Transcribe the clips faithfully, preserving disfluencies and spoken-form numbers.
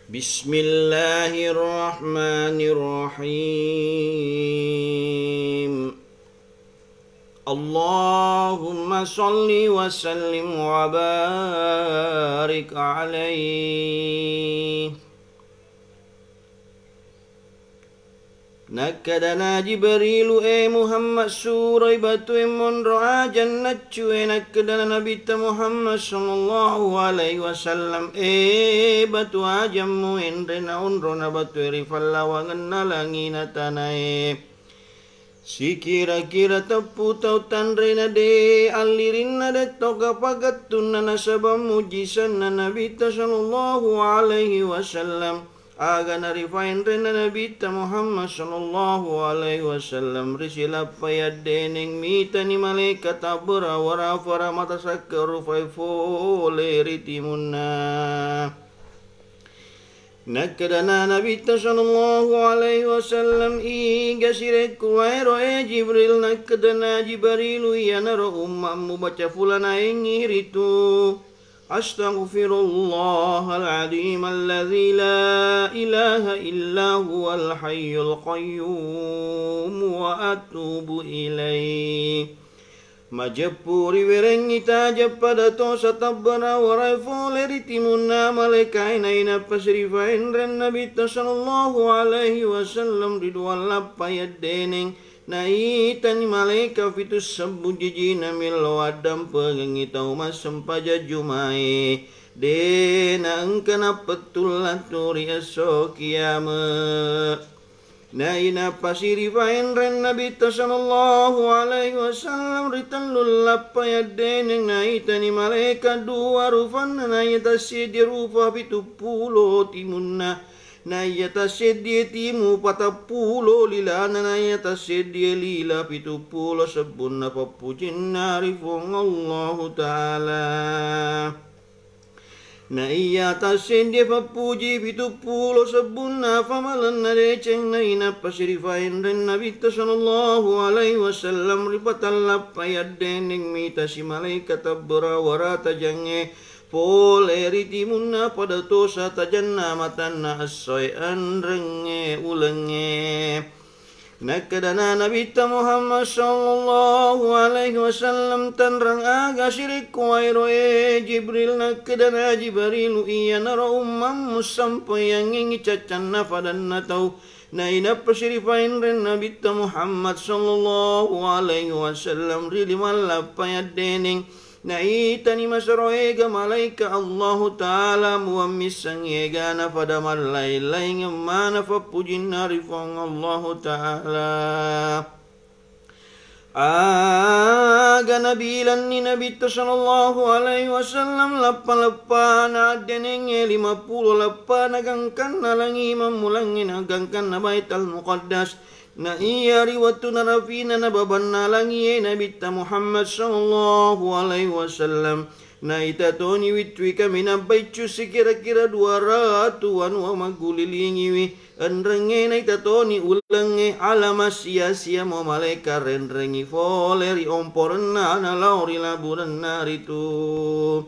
بسم الله الرحمن الرحيم. اللهم صل وسلم وبارك عليه. Nakkedana Jibrilu, "E Muhammad, suroi batue monro ajang naccue." Nakkedana Nabitta Muhammad sallallahu alaihi wasallam, "E batu ajammu, enrena onrona batue ri fallawangenna langi na tanae. Sikira-kira teppu tau tanrena de allirinna de toga pagettunna nasaba mujisanna Nabitta sallallahu alaihi wasallam." Aga narifaenrenna Nabitta Muhammad sallallahu alaihi wasallam ri silappai addeneng, mitani malaeka tabbera warafa ra mata sakke rufai fole ri timunna. Nakkedana Nabitta sallallahu alaihi wasallam, "Iga sirekkuwaero, e Jibril?" Nakkedana Jibrilu, "Iyanaro umma'mu baca fulanaengngi ritu." أستغفر الله العظيم الذي لا إله إلا هو الحي القيوم وأتوب إليه. Majeppu riwerengngi tajeng pada tosa tabbera warai fole ri timunna malaekae, nainappa sirifaenreng Nabitta sallallahu alaihi wasallam ri duallappai addeneng. Naitani malaeka pitu sebbu jijina millau addampengengngi tau massempajang jumae, de naengka nappettung lettu ri esso kiame. Nainappa sirifaenreng Nabitta sallallahu alaihi wasallam ri tellullappai addeneng, naitani malaeka dua rufanna, naiya tasseddi rufa pitu pulo timunna. Naiya tasseddie timu patappulo lilana, naiya tasseddie lila pituppulo sebbunna pappujinna ri Fuang Allahu Ta'ala. Naiya tasseddie pappuji pituppulo sebbunna famalenna deceng, nainappa sirifaenreng Nabitta sallallahu alaihi wasallam ri patallappai addeneng, mitasi malaeka tabbera wara tajangnge pole ri timunna pada tosa tajanna matanna essoe enrengnge ulengnge. Nakkedana Nabitta Muhammad sallallahu alaihi wasallam, "Tanrang aga sirekkuwaero, e Jibril?" Nakkedana Jibrilu, "Iyanaro ummammu sampaiyangngengngi caccanna fadanna tau." Nainappa sirifaenreng Nabitta Muhammad sallallahu alaihi wasallam ri limallappai addeneng, naitani masaroega malaeka Allahu Ta'ala muammisseng egana fada mallaing-laingeng mana fappujinna ri Fuang Allahu Ta'ala. Aga nabilanni Nabitta sallallahu alaihi wasallam lappa-lappana addenengnge, lima pulo lappana gangkanna langi mammulangnge na gangkanna Baitul Muqaddas. Na iya ri wettu narafina na babanna langie Nabitta Muhammad sallallahu alaihi wasallam, naita toni wittui kaminang baiccu sikira-kira dua ratu wanua maggulilingiwi. Enrengnge naita toni ulengnge alama sia-sia mo malaeka renrengngi fole ri omporenna nalao ri laburenna ritu.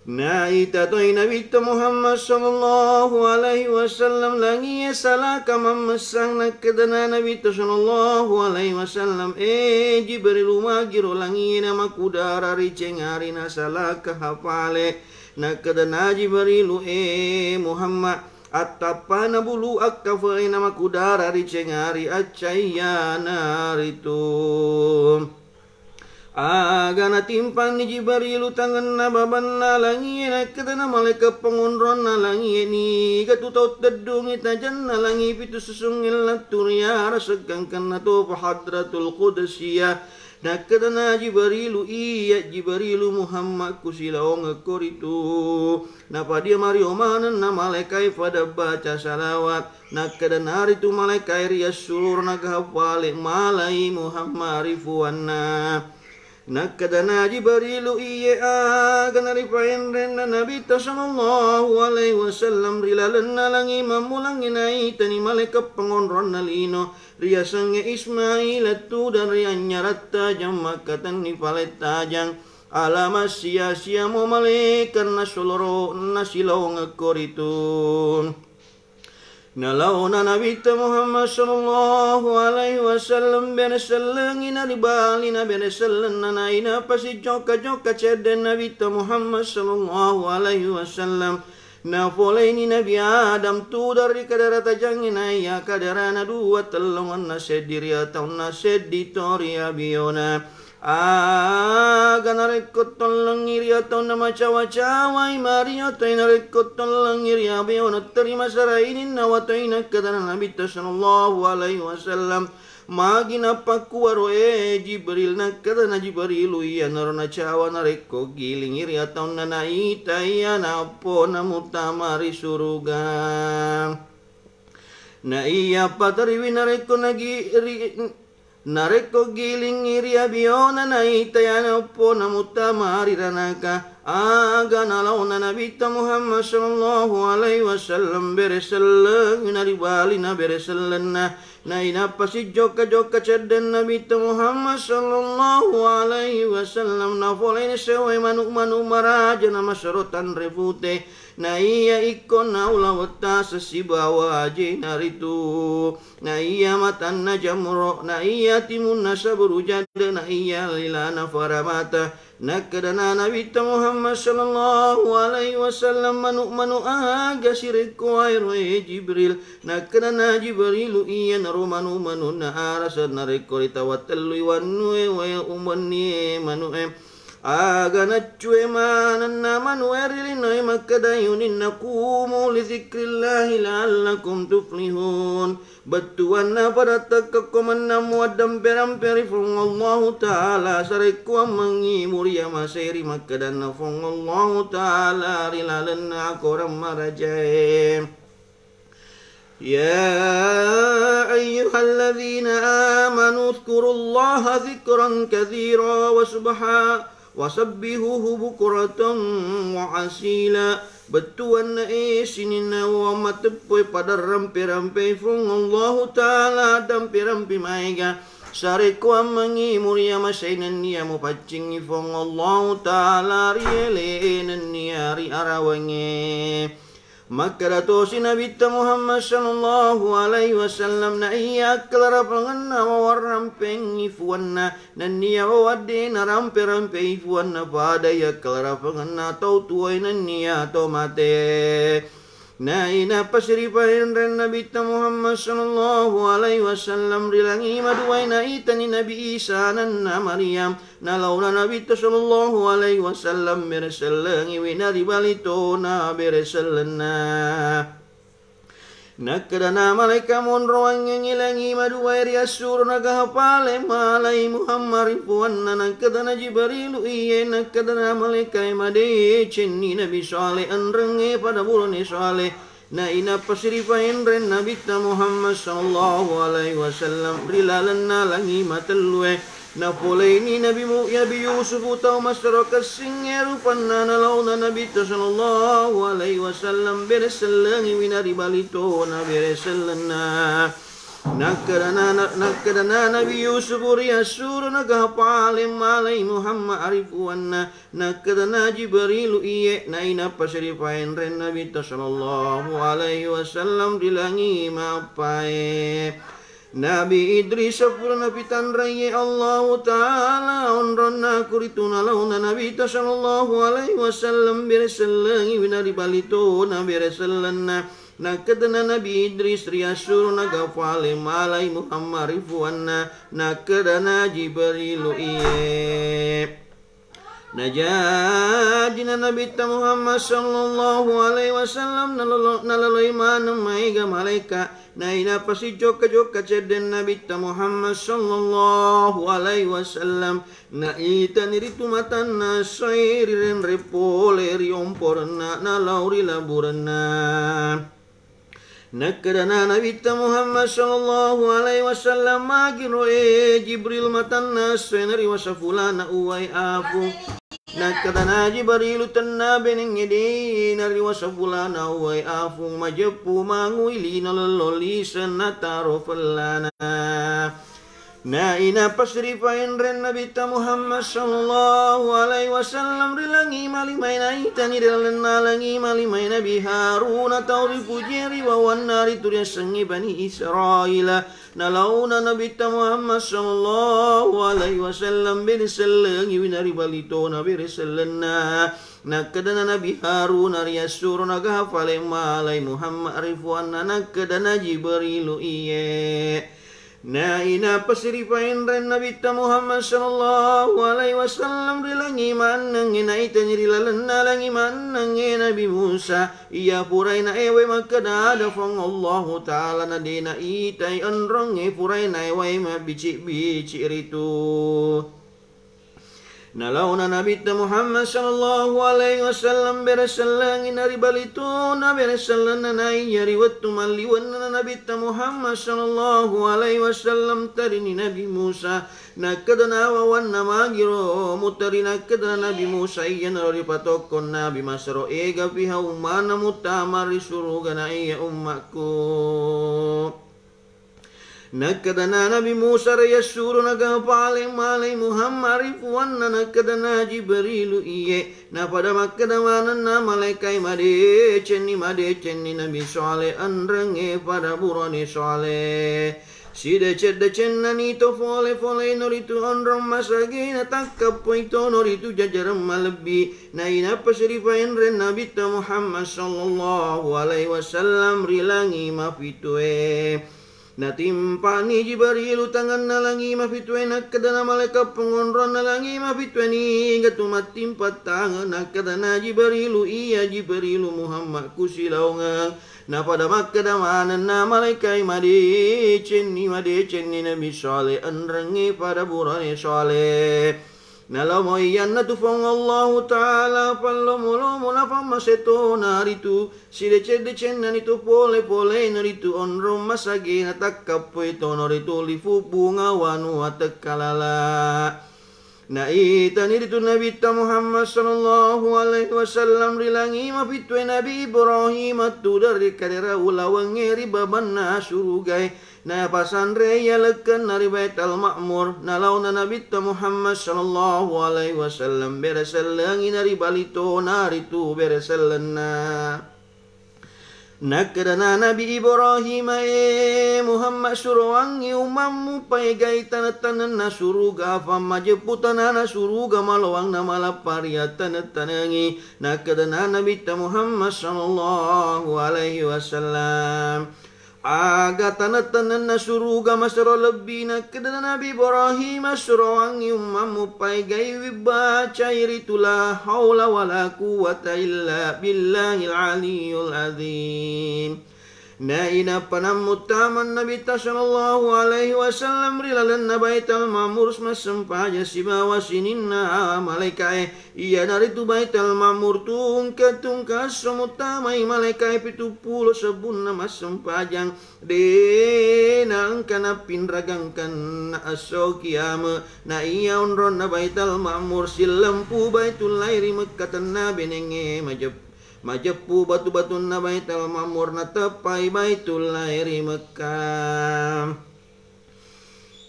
Naita toi Nabitta Muhammad sallallahu alaihi wasallam langie salaka mammessang, nakkedana Nabitta sallallahu alaihi wasallam, "E Jibrilu, magiro langie namakudara ricengari nasalaka hapale." Nakkedana Jibrilu, "E Muhammad, attappana bulu akkafe'e namakudara ricengari accaiyana ritu." Aga natimpanni Jibrilu tangenna babanna langie, nakkedana malaeka pangonronna langie, "Niga tu tau teddungi tajanna langi pitu susungnge lettu riaraseng gangkanna topa Hadratul Qudsiyah?" Nakkedana Jibrilu, "Iya Jibrilu Muhammad, kusilaongekko ritu." Napadia mario manenna malaekae fada baca salawat. Nakkedana ritu malaekae, "Riassurona gaga hapale malai Muhammad ri fuanna." Nakkedana Jibrilu, "Iye aga naripaenrenna Nabitta sallallahu alaihi wasallam ri lalenna langi mammulangnge naitani malaeka pangonronna lino riasengnge Ismail, lettu dari annyaratta jang makkatenni palettajang." Alama sia-siamo malaeka nasoloro'na silaongekko ritu. Nalaona Nabitta Muhammad sallallahu alaihi wasallam bere sellengi naribalina bere sellenna, nainappa sijokka-jokka cedde Nabitta Muhammad sallallahu alaihi wasallam. Napoleini Nabi Adam tudang ri kadara tajangnge, naiya kadarana dua tellongenna, seddi ri ataunna, seddi to ri abiona. Aga narekko tollengngi ri ataunna macawa-cawai, mario toi narekko tollengngi ri abiona terima sara ininna watoi, nakkedana Nabitta sallallahu alaihi wasallam. Magi nappakkuaro, e Jibril? Nakkedana Jibrilu, iyanaro nacawa narekko gilingi ri ataunna naita iyana appona muttama ri suruga. Na iya patoriwi narekko nagi-, ri-, narekko gilingi ri abiona naita iyana appona muttama ri ranaka. Aga nalaona Nabitta Muhammad sallallahu alaihi wasallam bere sellengi naribalina bere sellenna. Nainappa sijokka-jokka cedde Nabitta Muhammad sallallahu alaihi wasallam, nafoleini sewai manu'-manu' maraja namasero tanre pute. Naiya ikkonna ulawetta sessibawa ajena ritu. Naiya matanna jamro, naiya timunna sabru jadde, naiya lilana faramata. Nakkedana Nabitta Muhammad sallallahu alaihi wasallam, manu'-manu' aga sirekkowaero, e Jibril? Nakkedana Jibrilu, iyanaro manu'-manu'na arasa narekko ritawatellui wannue, wae umennie manu'e. Aga naccue manenna manu'e ri linoe, makkedai uninna, qumu li dzikrillahi la'allakum tuflihun. Bettuanna pada tekkekko mennang muaddampe-rampe ri Fuang Allahu Ta'ala, sarekkuammengngi muria masei ri makkedanna Fuang Allahu Ta'ala ri lalenna akorang marajae. Ya ayyuhalladzina amanu dzkurullaha dzikran katsira wa subha-, wasabbihuhu bukratan wa asila. Bettuanna, e sininna wammateppoe, pada rampe-rampei Fuang Allahu Ta'ala, dampe-rampe maega. Sarekkuammengngi muria masei nennia mupaccingngi Fuang Allahu Ta'ala ri ele nennia ri arawangnge. Makkeda tosi Nabitta Muhammad sallallahu alaihi wasallam, naiya akkalarapangenna wawarrampengngi fuanna, nennia wawaddena rampe-rampei fuanna, pada yakkalarapangenna tau tuwae nennia to mate. Nainappa siripaenreng Nabitta Muhammad sallallahu alaihi wasallam ri langi maduwae, naitani Nabi Isa ananna Maryam. Nalaona Nabitta sallallahu alaihi wasallam bere sellengiwi naribali tona bere sellenna. Nakkedana malaika monroangngengngi langi maduwae ri assuro nagaha pale malai Muhammad ri puanna. Nakkedana Jibrilu, iye. Nakkedana malaikae, madecenni Nabi Saleh enrengnge pada burane Saleh. Nainappa siripaenreng Nabitta Muhammad sallallahu alaihi wasallam ri lalenna langi matellue. Napoleini Nabi Mu-, Nabi Yusuf tau massero kessingnge rupanna, nalaona Nabitta sallallahu alaihi wasallam bere sellengiwi naribali tona bere sellenna. Nakkedana, nakkedana Nabi Yusuf ri assuro nagaha pale malai Muhammad ri puanna. Nakkedana Jibrilu, iye. Nainappa siripaenreng Nabitta sallallahu alaihi wasallam ri langi mappae. Nabi Idris pura napitanraiye Allahu Ta'ala onronna kuritu nalaona Nabitta sallallahu alaihi wasallam bere sellengiwi naribali tona bere sellenna. Nakkedana Nabi Idris ri assuro nagaha pale malai Muhammad ri puanna. Nakkedana Jibrilu, iye. Najajina Nabitta Muhammad sallallahu alaihi wasallam nalolo-, nalaloi maneng maega malaika. Nainappa sijokka-jokka cedde Nabitta Muhammad sallallahu alaihi wasallam, naitani ritu matanna sai rirenreng pole ri omporenna nalao ri laburenna. Nakkedana Nabitta Muhammad sallallahu alaihi wasallam, magiro e Jibril matanna esso e nariwasa fulana uwai afu. Nakkedana Jibrilu, tenna benengnge de nariwasa fulana uwai afu, majeppu mangui lino lello lise nataro fellana. Na inappa siripaenreng Nabitta Muhammad sallallahu alaihi wasallam ri langi malimai, naitani ri lalenna langi malimai Nabi Haruna tau ripujie ri wawanna ritu riassengnge Bani Israila. Nalaona Nabitta Muhammad sallallahu alaihi wasallam bere sellengiwi naribaritona bere sellenna. Nakkedana Nabi Haruna riassuro nagaha fale malai Muhammad ri fuanna, nakkedana Jibrilu, iye. Na inappa siripaenreng Nabitta Muhammad sallallahu alaihi wasallam ri langi mannengnge, naitani ri lalenna langi mannengnge Nabi Musa, iya puraina ewe makkeda ada Fuang Allahu Ta'ala, na de naitai enrongnge puraina ewe mabbicik-bicik ritu. Nalaona Nabitta Muhammad sallallahu alaihi wasallam bere sellengi naribaritona bere sellenna, naiya ri wettu malliwenna Nabitta Muhammad sallallahu alaihi wasallam tarini Nabi Musa. Nakkedana wawanna, magiro mutari? Nakkedana Nabi Musa, iyanaro ripatokkong Nabi masero, ega piha ummana muttama ri suruga, naiya ummakku. Nakkedana Nabi Musa, riassuro nagaha fale malai Muhammad ri fuanna, nakkedana Jibrilu, iye. Napada makkeda manenna malaikae, madecenni, madecenni Nabi Saleh enrengnge pada burane Saleh. Sideceng-decennani to fole-foleno ritu onrong masagena, takkappoi tono ritu jajareng malebbi. Na inappa siripaenreng Nabitta Muhammad sallallahu alaihi wasallam ri langi mapitue. Natimpani Jibrilu tanganna langi mapitue, nakkedana malaeka pongonronna langi mapitue, niga tu mattimpa tangeng? Nakkedana Jibrilu, iya Jibrilu, Muhammad kusilaongeng. Napada makkeda manenna malaekae, madecenni, madecenni Nabi Saleh enrengnge pada burane Saleh. Nalomo iyanna tu Puang Allahu Ta'ala pallomo-lomo napammasetona ritu, sideceng-decennani tu pole-polena ritu onrong masagena, takkappoi tono ritu lifu bunga wanua tekkalala. Naitani ritu Nabitta Muhammad sallallahu alaihi wasallam ri langi mapitue Nabi Ibrahim tudang ri kadera ulawengnge ri babanna surugae. Napasanrei yalekkenna ri Baital Ma'mur, nalaona Nabitta Muhammad sallallahu alaihi wasallam bere sellengi naribalitona ritu bere sellenna. Nakkedana Nabi Ibrahim, e Muhammad, suroangngi umammu paegai taneng-tanenna suruga, afa majeppu tanana suruga maloang namalappa ri attaneng-tanengi. Nakkedana Nabitta Muhammad sallallahu alaihi wasallam, aga taneng-tanenna suruga masero lebbi? Nakkedana Nabi Ibrahim, suroangngi umammu paegaiwi bacai ritu la haula wala quwwata illa billahil aliyul azim. Nainappa nammuttamang Nabitta sallallahu alaihi wasallam ri lalenna Baital Ma'mur massempajang sibawa sininna malaekae. Iyanaritu Baital Ma'mur tungke-tungke esso muttamai malaekae pitu pulo sebbunna massempajang. De naengka nappinragangkenna esso kiame. Na iya onronna Baital Ma'mur sillempu Baitullahi ri Mekka, tenna benengnge majep-, majeppu batu-batunna Baital Ma'mur nateppai Baitullahi ri Mekka.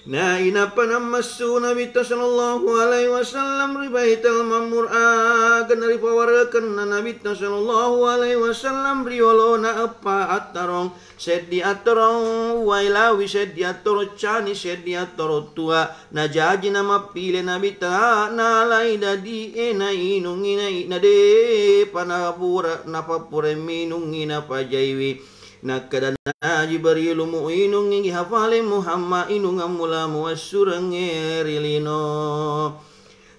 Nainappa nammessu Nabitta sallallahu alaihi wasallam ri Baital Ma'mur, aga naripawarekenna Nabitta sallallahu alaihi wasallam ri olona eppa attarong, seddi attarong uwai lawi, seddi attarong cani, seddi attarong tua. Najaji namappile Nabitta nalai dadie nainungi, nai-, nadepa napura-, napappurai minungi napajaiwi. Nakkedana Jibrilu, muinungngi hafale Muhammad inungeng mula muwessurengnge ri lino.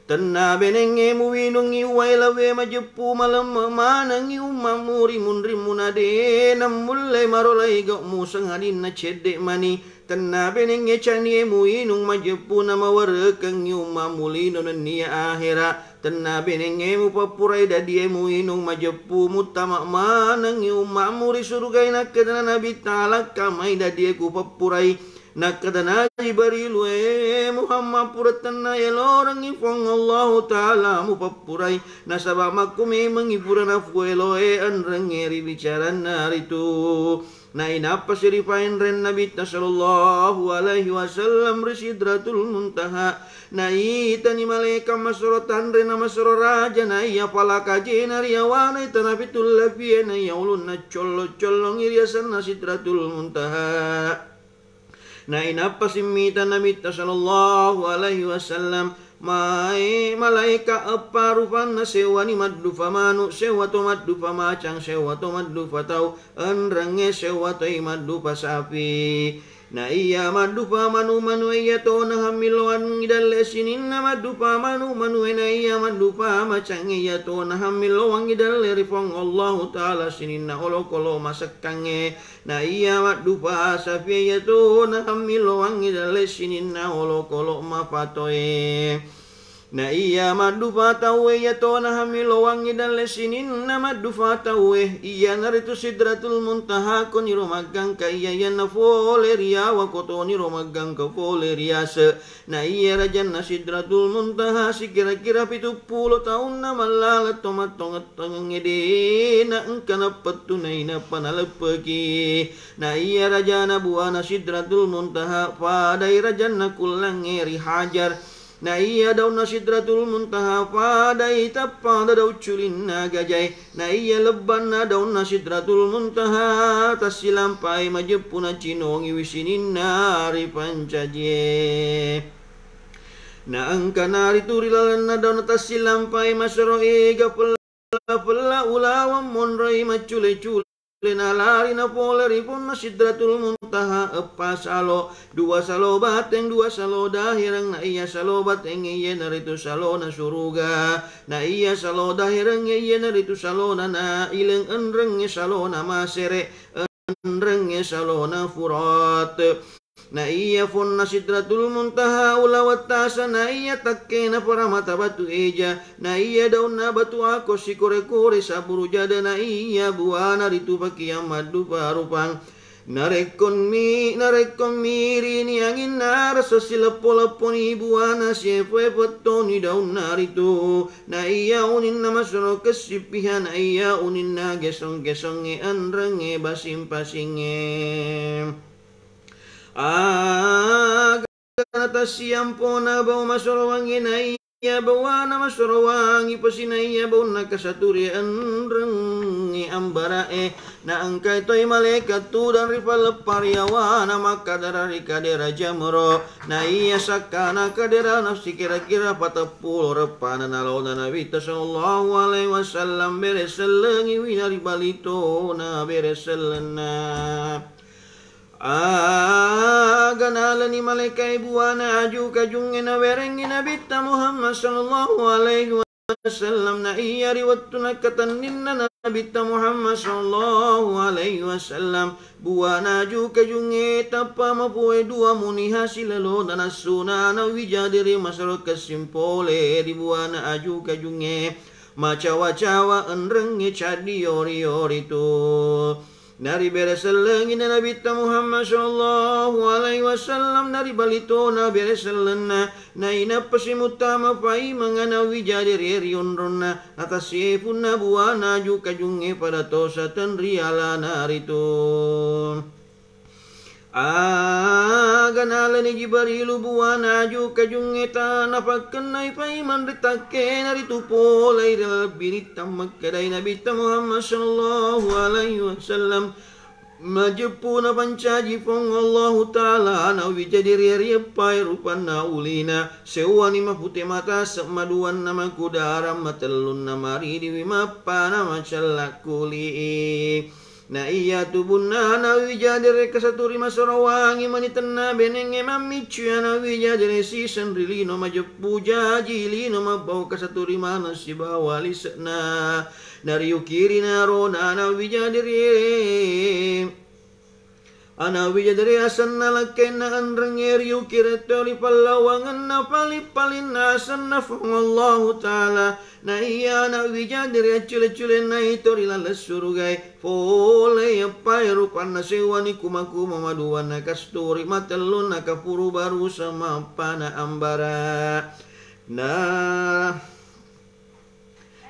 Tenna benengnge muinungngi uwai lawe majeppu, malemme manengngi ummammu ri munrimmu, nade nammulle marolai gau'mu sangadinna cedde mani. Tenna benengnge canie muinung majeppu, namawarekengngi ummammu lino nennia ahera. Tenna benengnge mupappurai dadie muinung majeppu, muttama manengngi ummammu ri surugae. Nakkedana Nabitta, lakka mai dadie kupappurai. Nakkedana Jibrilu, e Muhammad, pura tenna elorengngi Puang Allahu Ta'ala mupappurai, nasaba makko memengngi pura nafueloe enrengnge ri bicaranna ritu. Nainappa siripaenreng Nabitta sallallahu alaihi wasallam ri Sidratul Muntaha. Naitani malaeka masero tanre na masero raja, naiya palakajena ri yawana itana pitu lapie, naiya ulunna collo-collongi riasenna Sidratul Muntaha. Nainappa simmita Nabitta sallallahu alaihi wasallam, mae malaeka eppa rupanna, sewwani maddupa manu, sewwa to maddupa macang, sewwa to maddupa tau, enrengnge sewwa toi maddupa sapi. Naiya maddupa manu-manue iyatona hammillowangngi dalle sininna maddupa manu-manue, naiya maddupa macangnge iyatona hammillowangngi dalle ri Puang Allahu Ta'ala sininna olokolo masekkangnge. Naiya maddupa sapie iyatona hammillowangngi dalle sininna olokolo mapatoe. Naiya maddupa tauwe iyatona hammillowangngi dalle sininna maddupa tauwe, iyanaritu Sidratul Muntaha, koniro maggangka iya, iyanna fole ri yawa, kotoniro maggangka fole ri ase. Naiya rajanna Sidratul Muntaha sikira-kira pitu pulo taunna mallaleng to mattongeng-tongengnge, dena engka nappettu nainappa naleppeki. Naiya rajana buana Sidratul Muntaha padai rajanna kullangnge ri Hajar. Naiya daunna Sidratul Muntaha padai tappada daun culinna gajae. Naiya lebbanna daunna Sidratul Muntaha tassilampai majeppu nacinongiwi sininna ri pancajie. Na engka naritu ri lalenna daunna tassilampai masero ega pella-pella ulaweng monroi maccule-cule. Nalari napole ri ponna Sidratul Muntaha, eppa salo, dua salo bateng, dua salo dahereng, naiya salo batengnge iyanaritu salona suruga, naiya salo daherengnge iyanaritu salona naileng, enrengnge salona masere, enrengnge salona Furat. Naiya fonna Sidratul Muntaha ulaweng tasa, naiya takkena paramata batu eja, naiya daunna batu ako sikore-kore saburu jada, naiya buana ritu pakiang maddupa rupang. Narekkommi, narekkommi rini anginna rasa sileppo-lepponi buana, siepoe pettoni daunna ritu. Naiya uninna masero kessippiha, naiya uninna gesong-gesongnge enrengnge basing-pasingnge. Aga natassiampona bau masorowangnge, naiya bauana masorowangngi pasi, naiya baunna kasaturi enrengnge ambara'e. Na engkai toi malaikat tudang ri palleppa ri yawana makkadara ri kadera jamro, naiya sakkana kaderana sikira-kira pateppulo reppana nalona Nabitta sallallahu alaihi wasallam bere sellengiwi nari balitona bere sellenna. Aga nalani malaikae buana aju kajungnge nawerengngi Nabitta Muhammad sallallahu alaihi wasallam, na iya ri wettu nakkatenninna Nabitta Muhammad sallallahu alaihi wasallam, buana aju kajungnge tappa mapoe dua muniha silelona nassuna nawija diri masero kessimpole ri buana aju kajungnge, macawa-cawa enrengnge caddi yori-yori tu. Naribere sellengi na Nabitta Muhammad sallallahu alaihi wasallam, naribalitona bere sellenna, nainappa simuttama paimeng nawija diri ri onronna, natassiepunna buana aju kajungnge pada tosa tenrialana ritu. Aga nalani Jibarilu buana aju kajungnge ta napakkennai paimeng ri takkena ritu polei ri lebbi ritta makkedai Nabitta Muhammad sallallahu alaihi wasallam, majeppu napancaji Puang Allahu Ta'ala, nawija diri rieppai rupanna ulina, sewwani mapute mata, semmaduanna makudarang, matellunna maridiwi, mappana macella kuli'i. Na iya tubunna nawija diri kasaturi masorowangi mani tenna benengnge mammiccui nawija diri siseng ri lino majeppu jaji lino mabbau kasaturi maneng sibawa lise'na. Nariukiri narona nawija diri. Ana wija diri asenna lakkainna enrengnge riukiri to ri pallawangenna paling-palinna asenna Puang Allahu Ta'ala. Na iya ana wija diri accule-culenna ito ri laleng surugae. Pole eppae rupanna sewwani kuma-kuma, maduanna kasturi, matellunna kapuru barusa, mappana ambara. Na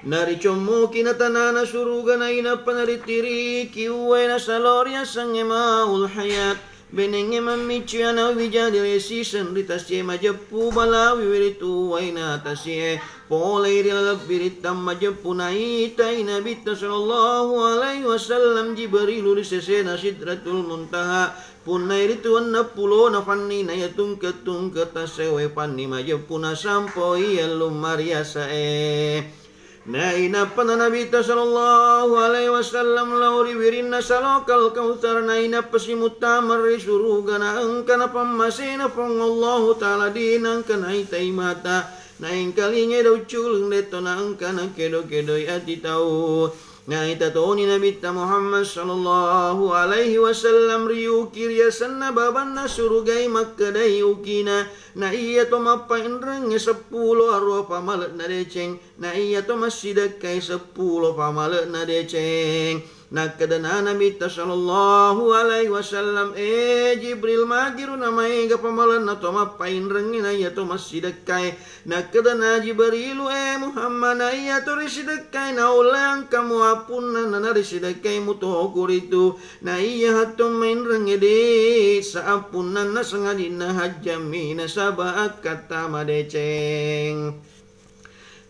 Naricommoki na tanana suruga, nainappa naritiriki uwaina salo riasengnge Maul Hayat. Benengnge mammiccu iyana wija diresiseng ri tasie majeppu, balawi wiritu uwaina tasie. Polei ri laleng biritta majeppu, naitai Nabitta sallallahu alaihi wasallam Jibrilu ri sesena Sidratul Muntaha. Punnai ritu enneng pulona fanni, naiya tungke-tungke tassewe fanni majeppu nasampoi ellung mariasae. Nainappa na Nabitta sallallahu alaihi wasallam lao ri wirinna salo Kal Kautsar, nainappa simuttama ri suruga, naengka napammasena Puang Allahu Ta'ala, de naengka naitai mata, naengkalingai daung culeng, deto naengka nakedo-kedoi ati tau. Naita toni Nabitta Muhammad sallallahu alaihi wasallam riuki riasenna babanna surugai, makkedai ukina, na iya to mappainrengnge seppulo aruwa pamale'na deceng, na iya to massidekkai seppulo pamale'na deceng. Nakkedana Nabitta sallallahu alaihi wasallam, "E Jibril, magiru na maega pamale'na to mappainrengnge na iya to massidekkai?" Nakkedana Jibrilu, "E Muhammad, na iya to risidekkai naulle engkamu appunnanna, na risidekkai mutoku ritu, na iya hatto mainrengnge de sa appunnanna, sangadinna hajjammi nasaba akkatta madeceng."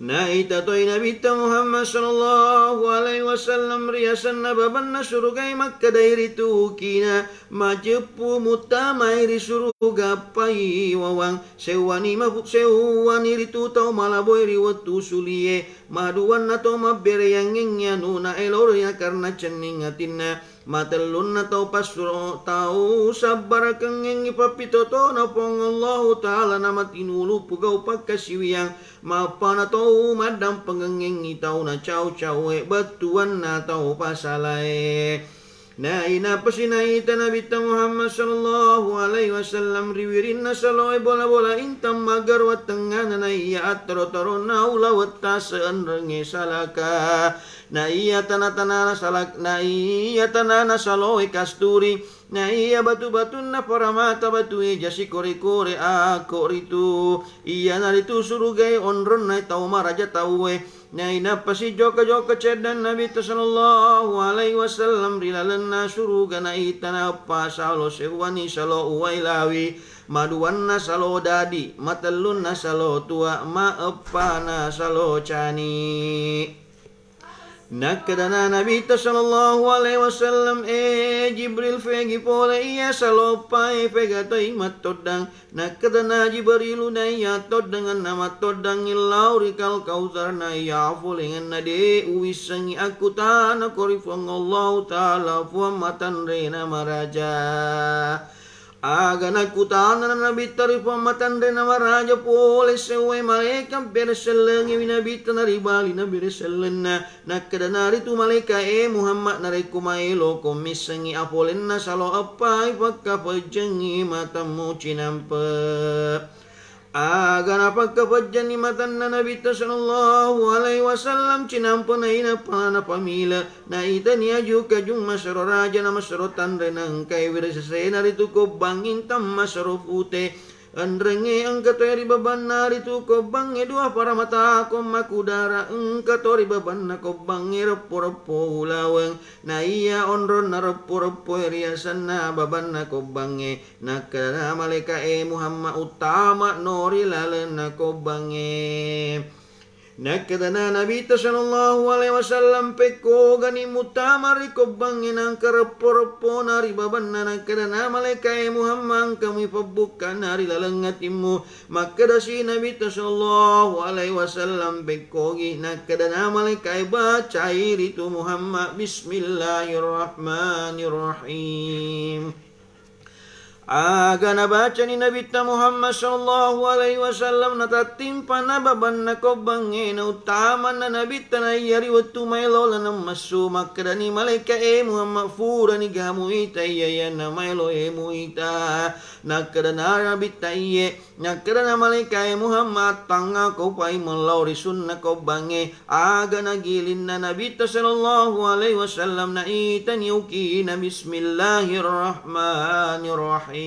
Naita toi Nabitta Muhammad sallallahu alaihi wasallam riasenna babanna surugai, makkedai ritu ukina, "Majeppu muttamai ri suruga, appai wawang, sewwani mafu-, sewwani ritu tau malaboe ri wettu sulie, maduanna to mabbereangngengngi anuna elorena karena cenning atinna." Matellunna tau passuro, tau sabbarakengngengngi pappitotona Puang Allahu Ta'ala, namatinulu pugau pakkasiwiang, mappana tau maddampengengngengngi tau nacau-caue bettuanna tau pasalae. Nainappa sinaita Nabitta Muhammad sallallahu alaihi wasallam ri wirinna saloe bola-bola intang maggaru wattengngana, naiya attaro-taronna ulawetta seenrengnge salaka. Na iya tana-tanana salak-, na iya tanana saloe kasturi, na iya batu-batunna paramata batu eja sikore-kore akko ritu, iyanaritu surugae onronna tau maraja tauwe. Nainappa sijokka-jokka ceddeng Nabitta sallallahu alaihi wasallam ri lalenna suruga, naita nappa salo sewwani salo uwai lawi, maduanna salo dadi, matellunna salo tua, maeppana salo cani. Nakkedana Nabitta sallallahu alaihi wasallam, "E Jibril, fegi pole iya salo eppae, fega toi mattoddang?" Nakkedana Jibrilu, "Naiya toddangenna mattoddangngi lao ri Kal Kautsar, naiya afolengenna de uwissengngi akkutanako ri Puang Allahu Ta'ala, Puang matanrena maraja." Aga nakkutanana Nabitta ri Puang matanrena maraja pole sewwae malaeka, bere sellengngewi Nabitta naribali nabere sellenna. Nakkedana ritu malaeka, "E Muhammad, narekko maeloko missengngi afolenna salo eppai, pakkapejjengngi matammu cinampe." Aga napakkapejjenni matanna Nabitta sallallahu alaihi wasallam, cinampe nainappa napamile, naitani aju kajung masero raja na masero tanre, naengkai wiri sesena ritu kobbang intang masero pute. Enrengnge engka toi ri babanna ritu kobbangnge dua paramata ko makudara, engka to ri babanna kobbangnge reppo-reppo ulaweng, naiya onronna reppo-reppoe riasenna babanna kobbangnge. Nakkedana malaeka, "E Muhammad, uttama'no ri lalenna kobbangnge." Nakkedana Nabitta sallallahu alaihi wasallam, "Pekkogani muttama ri kobbangnge nangka reppo-reppona ri babanna." Nakkedana malaeka, "E Muhammad, engkamui pabbukkana ri laleng atimmu." Makkedasi Nabitta sallallahu alaihi wasallam, "Pekkogi." Nakkedana malaeka, "E, bacai ritu Muhammad, Bismillahirrahmanirrahim." Aga nabacani Nabitta Muhammad sallallahu alaihi wasallam, natattimpana babanna kobbangnge, nauttamanna Nabitta naiya ri wettu maelo laneng messu. Makkedani malaeka, "E Muhammad, furani ga muita iyayanna maelo e muita?" Nakkedana Nabitta, "Iye." Nakkedana malaeka, "E Muhammad, tangngako pai mellau ri sunna kobbangnge." Aga nagilinna Nabitta sallallahu alaihi wasallam, naitani ukina, Bismillahirrahmanirrahim.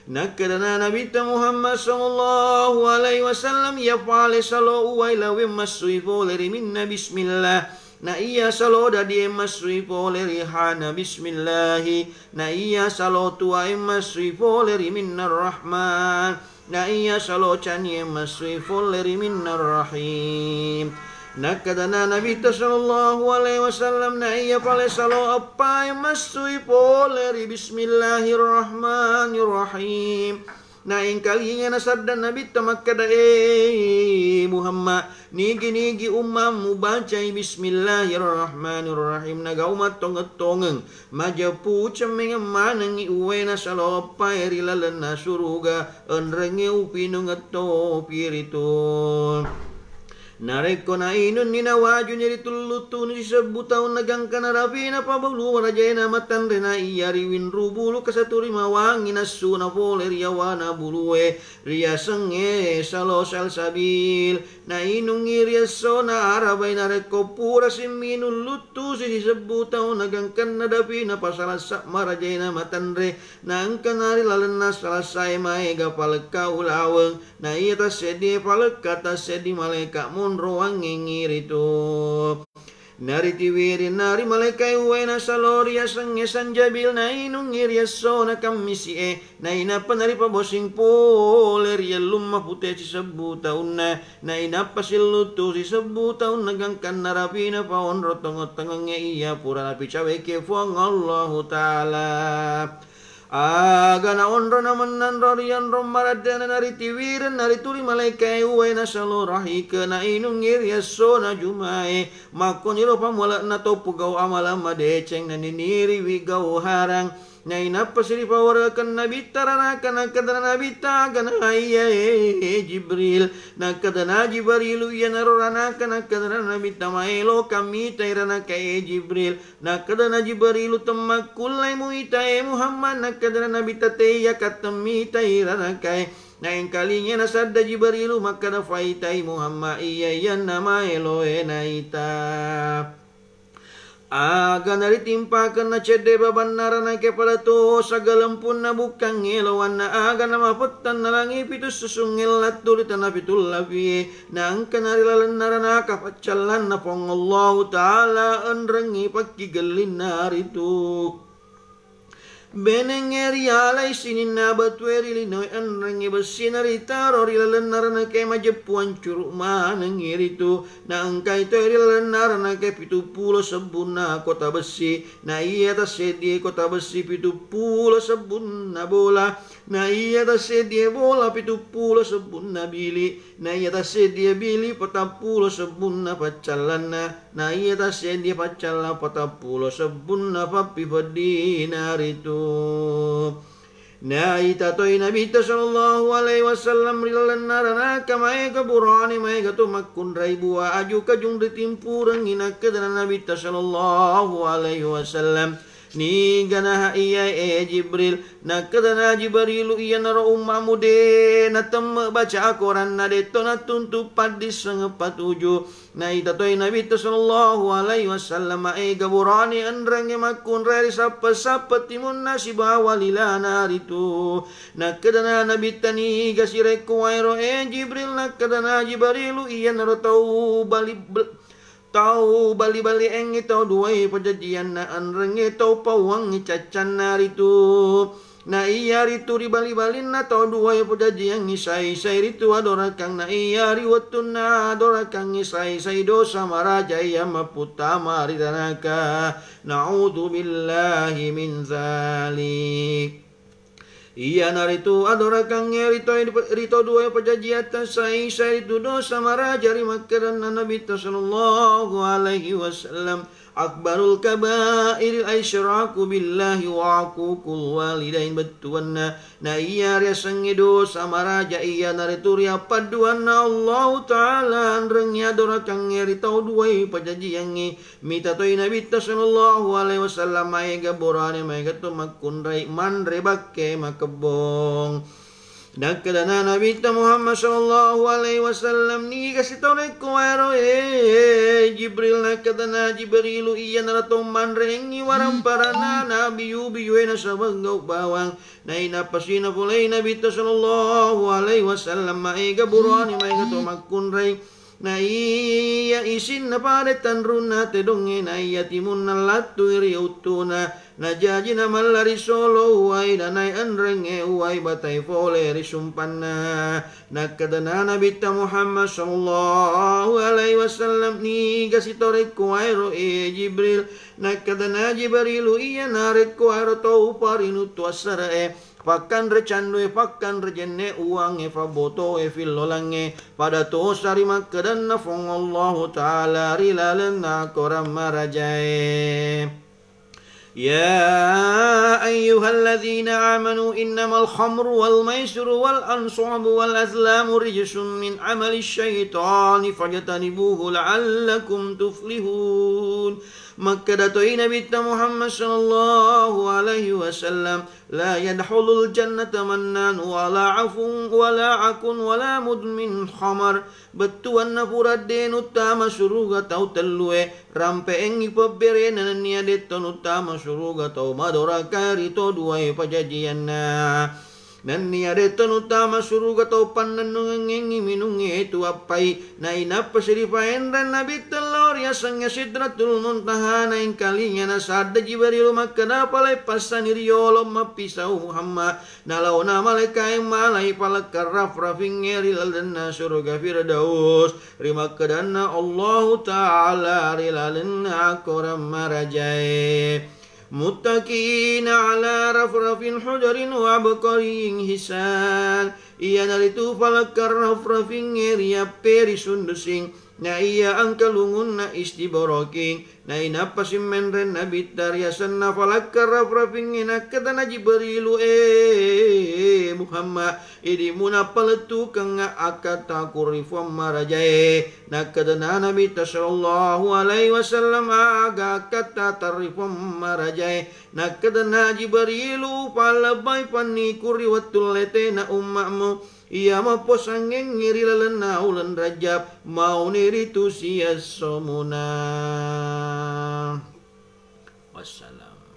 Nakkedana Nabitta Muhammad sallallahu alaihi wasallam, iya pale salo uwai laweng massui fole ri minna bismillah. Na iya salo dadie massui fole ri hana bismillahi. Na iya salo tuae massui fole ri minna rahman. Na iya salo canie massui fole ri minna rahim. Nakkedana Nabitta sallallahu alaihi wasallam, na iya pale salo eppae massui fole ri bismillahirrahmanirrahim. Na engkalinga nasadda Nabitta makkeda, e Muhammad, nigi-nigi ummamu bacai bismillahirrahmanirrahim nagau mattongeng-tongeng, majeppu cemmengeng manengngi uwaina salo eppae ri lalenna suruga, enrengnge upinungeng topi ritu. Narekko nainunni nawajuni ri tulluttuni sisebbu taunna gangka narapi napabulu marajaina matanre, na iya riwinru bulu kasaturi mawangi nassuna fole ri yawana bulue, riasengnge salo salsabil. Nainungngi ri essona arabai narekko pura simminung luttusi sisebbu taunna gangkanna dapi napasalassa marajaina matanre, naengkana ri lalenna salassae maega palekka ulaweng. Na iya tasseddie palekka tasseddi malaeka monro wangengngi ritu. Naritiwiri nari malaeka uwaina salo riasengnge sanjabil, nainungngi ri essona kammisi'e, nainappa naripabosing pole ri ellung mapute sisebbu taunna, nainappa silluttu sisebbu taunna gangkanna rapi napaonro tongeng-tongengnge iya pura napicaweke Fuang Allahu Ta'ala. Aga naonrona mennanro ri onrong maraddena naritiwireng narituli malaekae uwaina salo rahike, nainungngi ri essona jumae. Makkoniro pamuale'na to pugau amala madeceng naniniriwi gau harang. Nainappa siripawarekeng Nabitta ranaka, nakkedana Nabitta, aga na iya e Jibril? Nakkedana Jibarilu, iyanaro ranaka, nakkedana Nabitta, maelo kammitai ranaka e Jibril. Nakkedana Jibarilu, temmakkullai muita e Muhammad. Nakkedana Nabitta, teyya katteng mitai ranakae. Naengkalinga nasadda Jibarilu makkeda, faitai Muhammad iya iyanna maeloe naita. Aga naritimpakenna cedde babanna ranake pada to sagalempunna bukkang elowanna, aga namapettanna langi pitu susungngeng lattu ri tana pitu lapie, naengka nari lalenna ranaka paccallanna Puang Allahu Ta'ala enrengngi pakkigellinna ritu. Benengnge rialai sininna batue ri linoe enrengnge bessina ritaro ri lalenna ranakae majeppu ancuru manengngi ritu. Naengkai toi ri lalenna ranakae pitu pulo sebbunna kota bessi. Na iya tasseddie kota bessi pitu pulo sebbunna bola. Na iya tasseddie bola pitu pulo sebbunna bili. Na iya tasseddie bili patappulo sebbunna paccallanna. Na iya tasseddie paccallang patappulo sebbunna pappifeddina ritu. Naita toi Nabitta sallallahu alaihi wasallam ri lalenna ranaka maega burane maega to makkunrai bua aju kajung ritimpurengngi. Nakkedana Nabitta sallallahu alaihi wasallam, niga naha iya e Jibril? Nakkedana Jibarilu, iyanaro ummamu de natemme baca akoranna, detto nattuntu paddisseng patuju. Naita toi Nabitta sallallahu alaihi wasallam maega burane enrengnge makkunrai ri sappe-sappe timunna sibawa lilana ritu. Nakkedana Nabitta, niga sirekkuwaero e Jibril? Nakkedana Jibarilu, iyanaro tau bali-, bel-, tau bali-baliengngi tau duai pajajianna enrengnge tau pauangngi caccanna ritu. Na iya ritu ri bali-balinna tau duae pajajiangngi sai-sai ritu adorakang, na iya ri wettunna adorakangngi sai-sai dosa maraja iya mapputtama ri ranaka. Na'udzubillahi min dzalik. Iyanaritu adorakangnge ri tau, ri tau duae pajajiatta sai-sai ritu dosa maraja ri makkedanna Nabitta sallallahu alaihi wasallam. Akbarul kabair al-isyraku billahi wa aququl walidain, bettuanna na iya riasengnge dosa maraja iyanaritu riappadduanna Allahu Ta'ala enrengnge adorakangnge ri tau duai pajajiangnge. Mita toi Nabitta sallallahu alaihi wasallam maega burane maega to makkunrai manre bakke makebbong. Nakkedana Nabitta Muhammad sallallahu alaihi wasallam, "Niga sitorekko waero, eh, Jibril?" Nakkedana Jibrilu, "Iyanaro to manrengngi waramparana nabiyu-biyue nasaba gau bawang." Nainappa sina polei Nabitta sallallahu alaihi wasallam, maega burane, maega to makkunrai. Na iya isinna pada tanrunna tedongnge, na iya timunna lattui ri uttuna, na jaji na malla ri solo uwai, na nai enrengnge uwai batai fole ri sumpanna. Nakkedana Nabitta Muhammad sallallahu alaihi wasallam, "Niga sitorekko waero, eh, Jibril?" Nakkedana Jibrilu, "Iya narekko waero to uparinuttu assara'e, pakkanre candue, pakkanre jenne uwangnge, fabbotoe, fillolangnge, pada tosa ri makkedanna Fuang Allahu Ta'ala ri lalenna korang marajae." يا أيها الذين آمنوا إنما الخمر والميسر والأنصاب والأزلام رجس من عمل الشيطان فاجتنبوه لعلكم تفلحون. Makkeda toi Nabitta Muhammad sallallahu alaihi wasallam, "La yadkhulul jannata mannanu wala afun wala akun wala mudmin khamar." Bettuanna pura de nuttama suruga tau tellue, rampe'engngi pebberena nennia detto nuttama suruga tau madoraka ri to duae pajajianna. Nennia detto nuttama suruga tau pannennungengngi minungnge tuappai. Nainappa siripaenreng Nabitta lao riasengnge Sidratul Muntaha, naengkalinga nasadda Jibrilu makkeda, "Palai passani riolo mappisau Muhammad." Nalaona malaikae malai palekka raf-rafingnge ri lalenna suruga Firdaus, ri makkedanna Allahu Ta'ala ri lalenna korang marajae. Muttaki'ina ala rafrafin hujarin wa abqariyyin hisan. Iyanaritu falakka rafrafingnge riappe ri sundusing, na iya angkalungunna istiboroking, nainappa simmenreng nabitta riasenna falakka rafrafingnge, nakkeda na Jibrilu, "E Muhammad, idi muna palettukengnga akkattaku ri Fuang marajae." Nakkedana Nabitta sallallahu alaihi wasallam, "Aga akkatta tarri Fuang marajae?" Nakkedana Jibrilu, "Pallebbai panniku ri wettu letena umma'mu, iya mapposangengngi ri lalenna uleng Rajab, mauni ritu siesso muna." Wassalam.